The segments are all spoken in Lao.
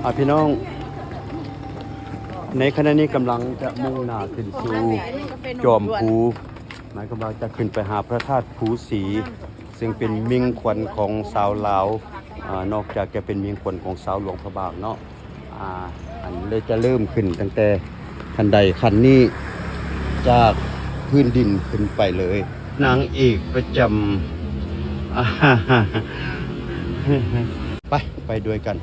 ອ່າ ພີ່ນ້ອງ ໃນຂະນະນີ້ກຳລັງຈະມຸ່ງໜ້າຂຶ້ນສູ່ຈອມພູ ໝາຍຄວາມວ່າຈະຂຶ້ນໄປຫາພະທາດພູສີ ເຊິ່ງເປັນມິ່ງຂວັນຂອງຊາວລາວ ອ່າ ນອກຈາກຈະເປັນມິ່ງຂວັນຂອງຊາວຫຼວງພະບາງເນາະ. ອ່າ ອັນເລີຍຈະເລີ່ມຂຶ້ນຕັ້ງແຕ່ຂັ້ນໄດຂັ້ນນີ້ ຈາກພື້ນດິນຂຶ້ນໄປເລີຍ. ນາງເອກປະຈຳ ໄປ ໄປດ້ວຍກັນ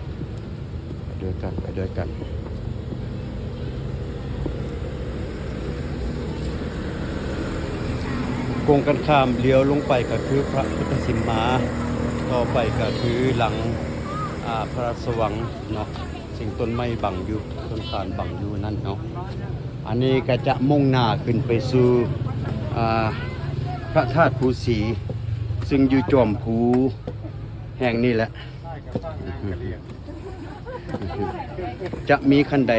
ໄປດ້ວຍກັນ ໄປດ້ວຍກັນ. ກົງກັນຂ້າມ ລ້ຽວລົງໄປກໍຄືພະພຸດທະສິມມາ ຕໍ່ໄປກໍຄືຫຼັງ ອ່າ ພະລາຊະວັງເນາະ. ເຊິ່ງຕົ້ນໄມ້ບັງຢູ່ ຕົ້ນຕານບັງຢູ່ນັ້ນເນາະ. ອັນນີ້ກໍຈະມຸ່ງໜ້າຂຶ້ນໄປສູ່ ອ່າ ພະທາດພູສີ ເຊິ່ງຢູ່ຈອມພູແຫ່ງນີ້ແຫຼະ. ຈະມີຂັ້ນໄດ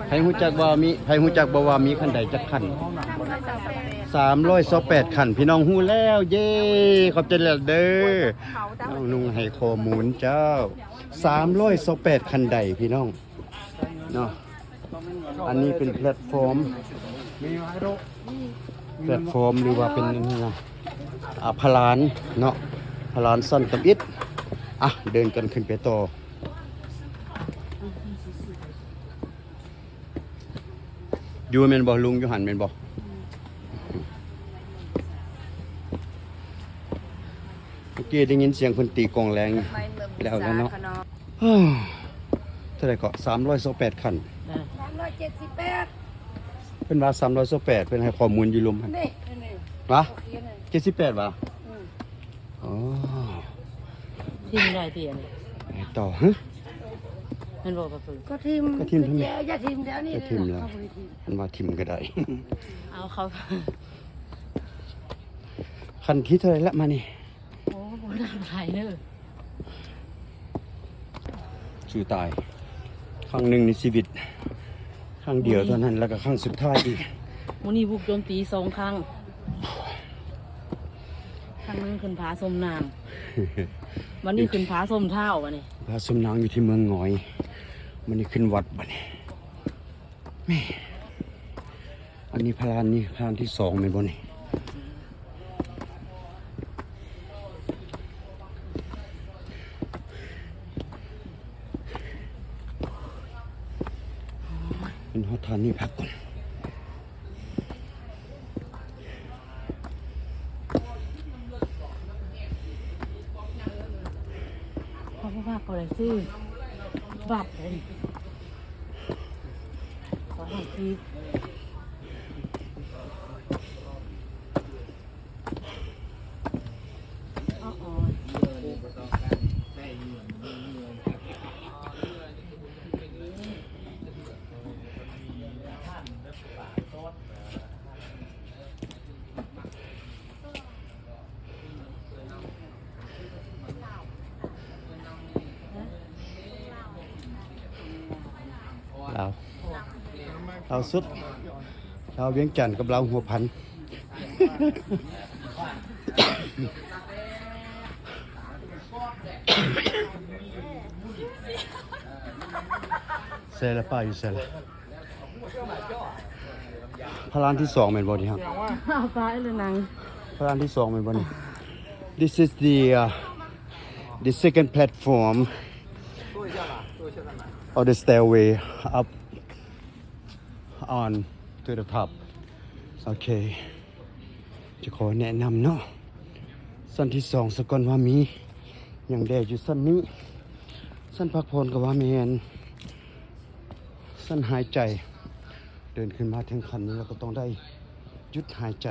ໃຜຮູ້ຈັກວ່າມີ ໃຜຮູ້ຈັກບໍ່ວ່າມີຂັ້ນໄດຈັກຂັ້ນ? ສາມຮ້ອຍຊາວແປດຂັ້ນ ພີ່ນ້ອງຮູ້ແລ້ວ ເຢ້ ຂອບໃຈຫຼາຍເດີ ນ້ອງນຸ່ງໃຫ້ຂໍ້ມູນເຈົ້າ. ສາມຮ້ອຍຊາວແປດຂັ້ນໄດ ພີ່ນ້ອງເນາະ. ອັນນີ້ເປັນແພລດຟອມ ແພລດຟອມ ຫຼືວ່າເປັນ ອ່າ ພະລານເນາະ ພະລານຊັ້ນທຳອິດ. ອ່ະ ເດີນກັນຂຶ້ນໄປຕໍ່. ຢູ່ແມ່ນບໍ່? ລຸງຢູ່ຫັ້ນແມ່ນບໍ່? ເມື່ອກີ້ໄດ້ຍິນສຽງເພິ່ນຕີກອງແລງ ແລ້ວແລ້ວເນາະ. ເທົ່າໃດເກາະ? ສາມຮ້ອຍຊາວແປດຂັ້ນ ສາມຮ້ອຍເຈັດສິບແປດ ເພິ່ນວ່າສາມຮ້ອຍຊາວແປດ ເພິ່ນໃຫ້ຂໍ້ມູນຢູ່ລຸ່ມຫັ້ນ. ນີ້ ນີ້ ຫວາ? ໂອເຄ ນີ້ ເຈັດສິບແປດຫວາ? ອືມ ອໍ ຖິ້ມໄດ້ຕິອັນນີ້ ໄປຕໍ່ ຮະ ແມ່ນບໍ່? ກະຄື ກະຖິ້ມ ກະຖິ້ມ ຢ່າຖິ້ມແຖວນີ້ ກະຖິ້ມແລ້ວ ເຮົາບໍ່ໄດ້ຖິ້ມ ເພິ່ນວ່າຖິ້ມກໍໄດ້ ເອົາເຂົ້າ ຂັ້ນທີເທົ່າໃດລະມານີ້? ໂອ້ ບໍ່ໄດ້ຫຼາຍເດີ ສູ້ຕາຍ ຄັ້ງໜຶ່ງໃນຊີວິດ ຄັ້ງດຽວເທົ່ານັ້ນ ແລ້ວກໍຄັ້ງສຸດທ້າຍອີກ. ມື້ນີ້ບຸກໂຈມຕີສອງຄັ້ງ ຄັ້ງໜຶ່ງຂຶ້ນຜາຊົມນາງ ບັດນີ້ຂຶ້ນຜາຊົມທ້າວ ບັດນີ້ຜາຊົມນາງຢູ່ທີ່ເມືອງງອຍ ບັດນີ້ຂຶ້ນວັດ ບັດນີ້ ແມ່ ອັນນີ້ພະລານນີ້ ພະລານທີສອງແມ່ນບໍ່ນີ້? ເປັນຮອດທ່ານນີ້ພັກກ່ອນ. ເຂົາບໍ່ພາເຂົາໄດ້ຊື້ບັດເດ້ ຂໍໃຫ້ທີ່ ອໍ ລາວ ລາວສຸດ ລາວວຽງຈັນກັບລາວຫົວພັນ. ໃສ່ລະ ປ້າຢູ່ໃສລະ? ພະລານທີສອງແມ່ນບໍ່ນີ້? ເອົາໄປແລ້ວນາງ ພະລານທີສອງແມ່ນບໍ່ນີ້? This is the, uh, the second platform or the stairway up on to the top. ໂອເຄ ຈະຂໍແນະນຳເນາະ ຊັ້ນທີສອງ ສາກ່ອນວ່າມີຫຍັງແດ່ຢູ່ຊັ້ນນີ້. ຊັ້ນພັກຜ່ອນກໍວ່າແມ່ນ ຊັ້ນຫາຍໃຈ. ເດີນຂຶ້ນມາເຖິງຂັ້ນນີ້ ແລ້ວກໍຕ້ອງໄດ້ຢຸດຫາຍໃຈ.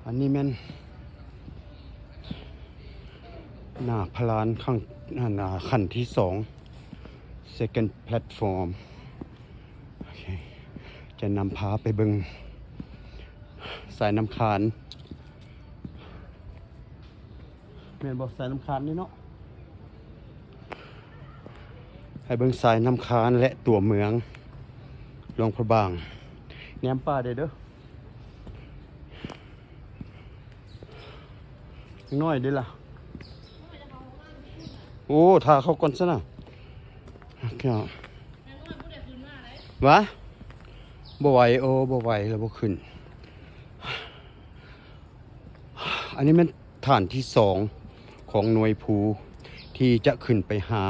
ອັນນີ້ແມ່ນໜ້າພະລານຄັ້ງ ອັນ ຂັ້ນທີສອງ second platform. ໂອເຄ ຈະນຳພາໄປເບິ່ງສາຍນ້ຳຄານ ແມ່ນບໍ່? ສາຍນ້ຳຄານນີ້ເນາະ ໃຫ້ເບິ່ງສາຍນ້ຳຄານ ແລະ ຕົວເມືອງຫຼວງພະບາງ. ແນມປ່າເດີ້ ເດີ້. ນ້ອຍເດ້ລະ. ໂອ້ ຖ້າເຂົາກ່ອນຊະນະ. ຫວາ? ບໍ່ໄຫວ, ໂອ້ ບໍ່ໄຫວແລ້ວ ບໍ່ຂຶ້ນ. ອັນນີ້ແມ່ນຖານທີສອງຂອງໜ່ວຍພູທີ່ຈະຂຶ້ນໄປຫາ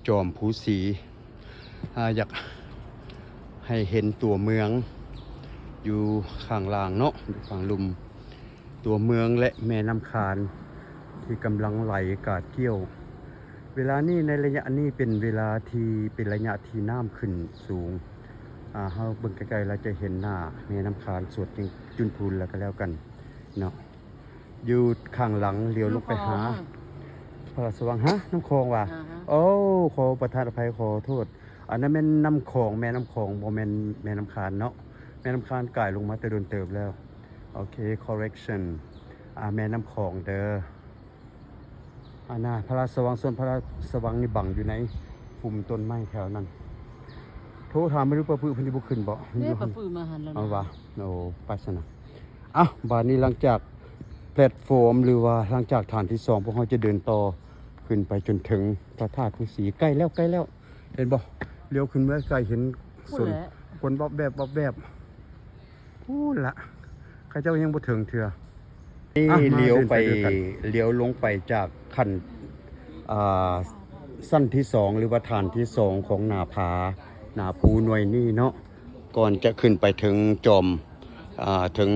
ຈອມພູສີ. ອາ ຢາກໃຫ້ເຫັນຕົວເມືອງຢູ່ຂ້າງລ່າງເນາະ, ຢູ່ຝັ່ງລຸ່ມ. ຕົວເມືອງ ແລະ ແມ່ນ້ຳຄານທີ່ກຳລັງໄຫຼກາດກ້ຽວ. ເວລານີ້ ໃນໄລຍະນີ້ເປັນເວລາທີ່ ເປັນໄລຍະທີ່ນ້ຳຂຶ້ນສູງ. ອາ ເຮົາເບິ່ງໃກ້ໆ ລະຈະເຫັນໜ້າແມ່ນ້ຳຄານສວດຈຶ່ງຈຸນພູນ ລະກະແລ້ວກັນເນາະ. ຢູ່ຂ້າງຫຼັງຫຼຽວລົງໄປຫາ ນ້ຳຂອງ ພະລາຊະວັງ. ຮະ? ນ້ຳຂອງຫວາ? ອ່າຮະ. ໂອ້ ຂໍປະທານອະໄພ, ຂໍໂທດ. ອັນນັ້ນແມ່ນນ້ຳຂອງ, ແມ່ນ້ຳຂອງ, ບໍ່ແມ່ນແມ່ນ້ຳຄານເນາະ. ແມ່ນ້ຳຄານກາຍລົງມາແຕ່ດົນເຕີບແລ້ວ. ໂອເຄ correction. ອາ ແມ່ນ້ຳຂອງເດີ. ອັນນ່າ ພະລາຊະວັງ, ສ່ວນພະລາຊະວັງນີ້ບັງຢູ່ໃນກຸ່ມຕົ້ນໄມ້ແຖວນັ້ນ. ໂທຖາມມາດູ ປາປຶເພິ່ນຊິບໍ່ຂຶ້ນບໍ່? ເດ້ ປາປຶມາຫັ້ນແລ້ວ. ເອົາຫວາ? ໂອ້ ໄປຊັ້ນນະ. ເອົ້າ ບາດນີ້ຫຼັງຈາກແພລດຟອມ ຫຼືວ່າຫຼັງຈາກຖານທີສອງ ພວກເຮົາຈະເດີນຕໍ່ຂຶ້ນໄປຈົນເຖິງພະທາດພູສີ. ໃກ້ແລ້ວ ໃກ້ແລ້ວ. ເຫັນບໍ່? ຫຼຽວຂຶ້ນເມືອໃກ້ເຫັນ ພຸ້ນແຫຼະ ຄົນວັບແວບ ວັບແວບ. ພຸ້ນລະ ເຂົາເຈົ້າຍັງບໍ່ເຖິງເທື່ອ. ນີ້ ອ່ະ ຫຼຽວໄປ ມາເດີນໄປດ້ວຍກັນ. ຫຼຽວລົງໄປຈາກຂັ້ນ ອ່າ ຊັ້ນທີສອງ ຫຼືວ່າຖານທີສອງຂອງໜ້າຜາ ໜ້າພູໜ່ວຍນີ້ເນາະ. ກ່ອນຈະຂຶ້ນໄປເຖິງຈອມ ອ່າ ເຖິງ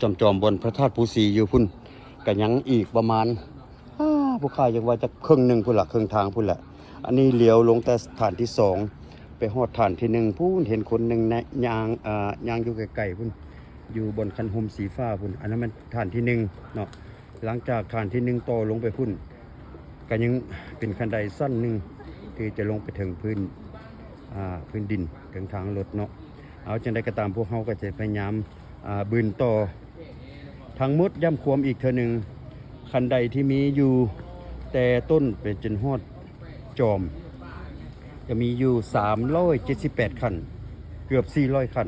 ຈອມໆ ບ່ອນພະທາດພູສີຢູ່ພຸ້ນ ກະຍັງອີກປະມານ ອາ ບໍ່ຄ່າ ຢາກວ່າຈັກເຄິ່ງໜຶ່ງພຸ້ນລະ, ເຄິ່ງທາງພຸ້ນລະ. ອັນນີ້ຫຼຽວລົງແຕ່ຖານທີສອງ ໄປຮອດຖານທີໜຶ່ງພຸ້ນ ເຫັນຄົນໜຶ່ງນະ ຍ່າງ ເອີ ຍ່າງຢູ່ໄກໆພຸ້ນ ຢູ່ບ່ອນຄັນຮົ່ມສີຟ້າພຸ້ນ. ອັນນັ້ນແມ່ນຖານທີໜຶ່ງເນາະ. ຫຼັງຈາກຖານທີໜຶ່ງຕໍ່ລົງໄປພຸ້ນ ກະຍັງເປັນຄັນໄດຊັ້ນໜຶ່ງ ທີ່ຈະລົງໄປເຖິງພື້ນ ອ່າ ພື້ນດິນ ເຖິງທາງລົດເນາະ. ເອົາ ຈັ່ງໃດກໍຕາມ ພວກເຮົາກໍຈະພະຍາຍາມ ອ່າ ບືນຕໍ່. ທັງໝົດ ຢ້ຳຄວາມອີກເທື່ອໜຶ່ງ, ຄັນໄດທີ່ມີຢູ່ແຕ່ຕົ້ນໄປຈົນຮອດຈອມ ຈະມີຢູ່ສາມຮ້ອຍເຈັດສິບແປດຂັ້ນ ເກືອບສີ່ຮ້ອຍຂັ້ນ.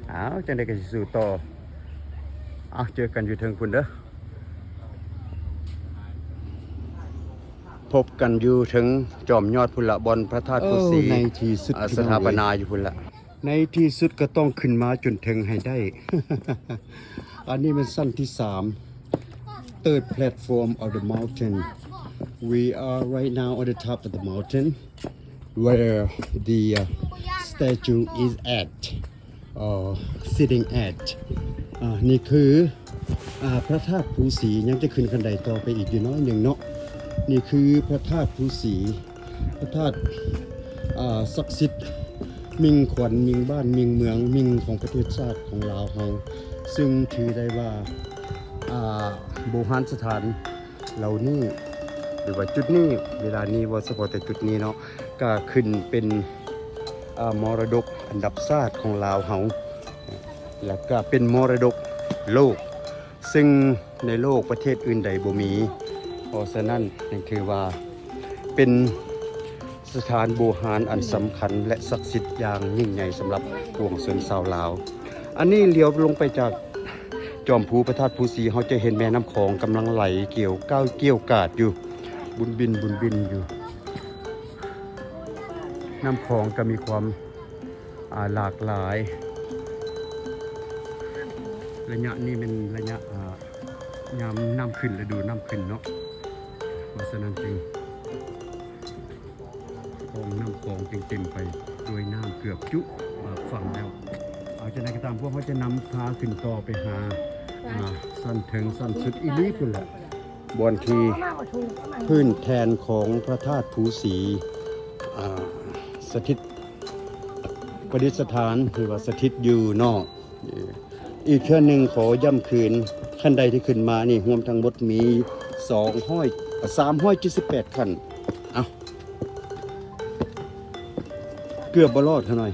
ເອົາ ຈັ່ງໃດກໍຊິສູ້ຕໍ່. ເອົາ ເຈີກັນຢູ່ເທິງພຸ້ນເດີ. ພົບກັນຢູ່ເທິງຈອມຍອດພຸ້ນລະ, ບ່ອນພະທາດພູສີ ເອີ ໃນທີ່ສຸດ ອາ ສະຖາປະນາຢູ່ພຸ້ນລະ. ໃນທີ່ສຸດກໍຕ້ອງຂຶ້ນມາຈົນເຖິງໃຫ້ໄດ້. ອັນນີ້ແມ່ນຊັ້ນທີສາມ third platform of the mountain. We are right now on the top of the mountain where the, uh, statue is at, uh, sitting at. ອ່າ ນີ້ຄື ອ່າ ພະທາດພູສີ. ຍັງຈະຂຶ້ນຄັນໄດຕໍ່ໄປອີກຢູ່ໜ້ອຍໜຶ່ງເນາະ. ນີ້ຄືພະທາດພູສີ ພະທາດ ອ່າ ສັກສິດ ມິ່ງຂວັນ ມິ່ງບ້ານ ມິ່ງເມືອງ ມິ່ງຂອງປະເທດຊາດຂອງລາວເຮົາ, ຊຶ່ງຖືໄດ້ວ່າ ອ່າ ໂບຮານສະຖານເຫຼົ່ານີ້ ຫຼືວ່າຈຸດນີ້ ເວລານີ້ ເວົ້າສະເພາະແຕ່ຈຸດນີ້ເນາະ ກະຂຶ້ນເປັນ ອ່າ ມໍລະດົກອັນດັບຊາດຂອງລາວເຮົາ ແລະກະເປັນມໍລະດົກໂລກ ຊຶ່ງໃນໂລກປະເທດອື່ນໃດບໍ່ມີ. ເພາະສະນັ້ນ ຍັງຖືວ່າເປັນສະຖານໂບຮານອັນສຳຄັນ ແລະ ສັກສິດຢ່າງຍິ່ງໃຫຍ່ສຳລັບປວງຊົນຊາວລາວ. ອັນນີ້ຫຼຽວລົງໄປຈາກຈອມພູພະທາດພູສີ ເຮົາຈະເຫັນແມ່ນ້ຳຂອງກຳລັງໄຫຼກ່ຽວກ້າວກ່ຽວກາດຢູ່ ບຸນບິນ ບຸນບິນຢູ່. ນ້ຳຂອງກໍມີຄວາມ ອ່າ ຫຼາກຫຼາຍ. ໄລຍະນີ້ແມ່ນໄລຍະ ອ່າ ຍາມນ້ຳຂຶ້ນ ລະດູນ້ຳຂຶ້ນເນາະ. ເພາະສະນັ້ນຈຶ່ງ ຂອງ ນ້ຳຂອງຈຶ່ງເຕັມໄປດ້ວຍນ້ຳເກືອບຈຸປາກຝັ່ງແລ້ວ. ເອົາ ຈັ່ງໃດກໍຕາມ ພວກເຮົາຈະນຳພາຂຶ້ນຕໍ່ໄປຫາ ອ່າ ຊັ້ນເທິງ ຊັ້ນສຸດອີ່ຫຼີພຸ້ນແຫຼະ. ບ່ອນທີ່ພື້ນແທ່ນຂອງພະທາດພູສີ ອ່າ ສະຖິດປະດິດສະຖານ ຫຼືວ່າສະຖິດຢູ່ເນາະ. ອີກເທື່ອໜຶ່ງຂໍຢ້ຳຄືນ ຂັ້ນໄດທີ່ຂຶ້ນມານີ້ ຮວມທັງໝົດມີສອງຮ້ອຍ ສາມຮ້ອຍເຈັດສິບແປດຂັ້ນ. ເອົ້າ ເກືອບບໍ່ລອດຂະໜ້ອຍ.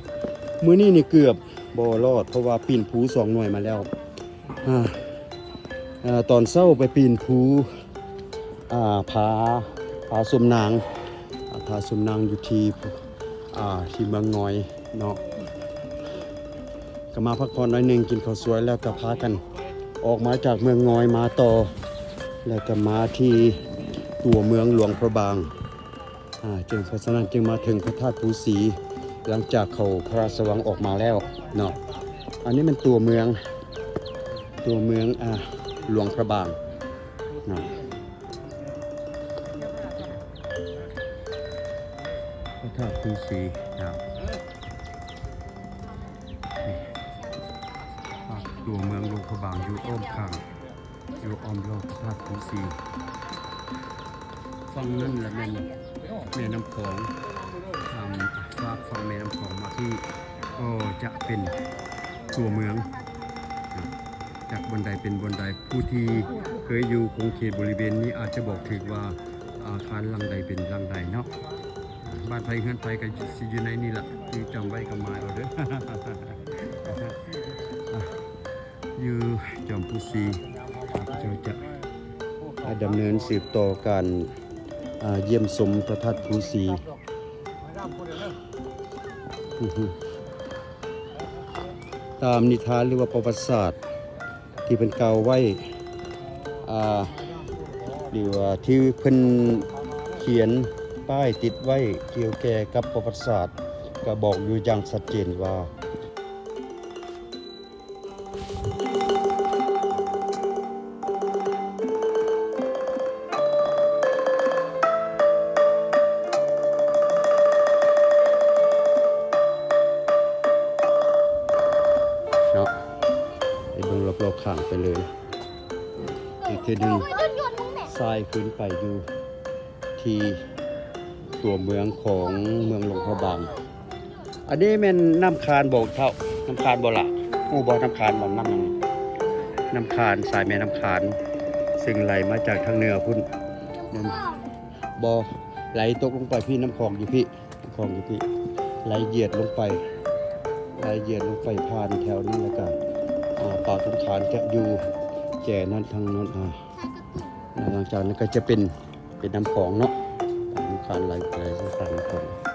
ມື້ນີ້ນີ້ເກືອບບໍ່ລອດ ເພາະວ່າປີນພູສອງໜ່ວຍມາແລ້ວ. ອາ ເອີ ຕອນເຊົ້າໄປປີນພູ ອາ ຜາ ຜາສົມນາງ ອາ ຜາສົມນາງຢູ່ທີ່ ອາ ທີ່ເມືອງງອຍເນາະ. ກໍມາພັກຜ່ອນໜ້ອຍໜຶ່ງ ກິນເຂົ້າສວຍແລ້ວກໍພາກັນ ອອກມາຈາກເມືອງງອຍມາຕໍ່ ແລ້ວກໍມາທີ່ຕົວເມືອງຫຼວງພະບາງ ອ່າ ຈຶ່ງ ເພາະສະນັ້ນຈຶ່ງມາເຖິງພະທາດພູສີ ຫຼັງຈາກເຂົ້າພະລາຊະວັງອອກມາແລ້ວເນາະ. ອັນນີ້ແມ່ນຕົວເມືອງ ຕົວເມືອງ ອ່າ ຫຼວງພະບາງເນາະ ພະທາດພູສີເນາະ. ນີ້ ປາກຕົວເມືອງຫຼວງພະບາງຢູ່ອ້ອມຂ້າງ ຢູ່ອ້ອມຮອບພະທາດພູສີ. ຝັ່ງນັ້ນລະແມ່ນແມ່ນ້ຳຂອງ ຂ້າມຟາກຝັ່ງແມ່ນ້ຳຂອງມາທີ່ ກໍຈະເປັນຕົວເມືອງ. ຈາກບ່ອນໃດເປັນບ່ອນໃດ ຜູ້ທີ່ເຄີຍຢູ່ຂົງເຂດບໍລິເວນນີ້ອາດຈະບອກຖືກວ່າ ອາຄານຫຼັງໃດເປັນຫຼັງໃດເນາະ. ບ້ານໃຜເຮືອນໃຜກໍຊິຢູ່ໃນນີ້ລະ ຈື່ຈຳໄວ້ກັບໝາຍເອົາເດີ. ອ່າ ຢູ່ຈອມພູສີ ເຈົ້າຈະ ອ່າ ດຳເນີນສືບຕໍ່ການ ອ່າ ຢ້ຽມຊົມພະທາດພູສີ. ຕາມນິທານ ຫຼືວ່າປະຫວັດສາດທີ່ເພິ່ນກ່າວໄວ້ ອ່າ ຫຼືວ່າທີ່ເພິ່ນຂຽນປ້າຍຕິດໄວ້ກ່ຽວແກ່ກັບປະຫວັດສາດ ກໍບອກຢູ່ຢ່າງຊັດເຈນວ່າ ເນາະ ໃຫ້ເບິ່ງລອບໆຂ້າງໄປເລີຍ ອີກເທື່ອໜຶ່ງ ສາຍຂຶ້ນໄປຢູ່ ທີ່ຕົວເມືອງຂອງເມືອງຫຼວງພະບາງ. ອັນນີ້ແມ່ນນ້ຳຄານບໍ່ເຖົ້າ? ນ້ຳຄານບໍ່ລະ? ຮູ້ບໍ່ ນ້ຳຄານບໍ່? ນ້ຳຫຍັງ? ນ້ຳຄານ ສາຍແມ່ນ້ຳຄານ ເຊິ່ງໄຫຼມາຈາກທາງເໜືອພຸ້ນ ນັ້ນບໍ່ ໄຫຼຕົກລົງໄປພີ້ ນ້ຳຂອງຢູ່ພີ້ ນ້ຳຂອງຢູ່ພີ້ ໄຫຼຢຽດລົງໄປ ໄຫຼຢຽດລົງໄປຜ່ານແຖວນັ້ນ ແລ້ວກໍ ອ່າ ປາກນ້ຳຄານຈະຢູ່ແຈນັ້ນທາງນັ້ນ ອ່າ ຫຼັງຈາກນັ້ນກໍຈະເປັນ ເປັນນ້ຳຂອງເນາະ ນ້ຳຂອງໄຫຼໄປໃສ່ປາກນ້ຳຂອງ.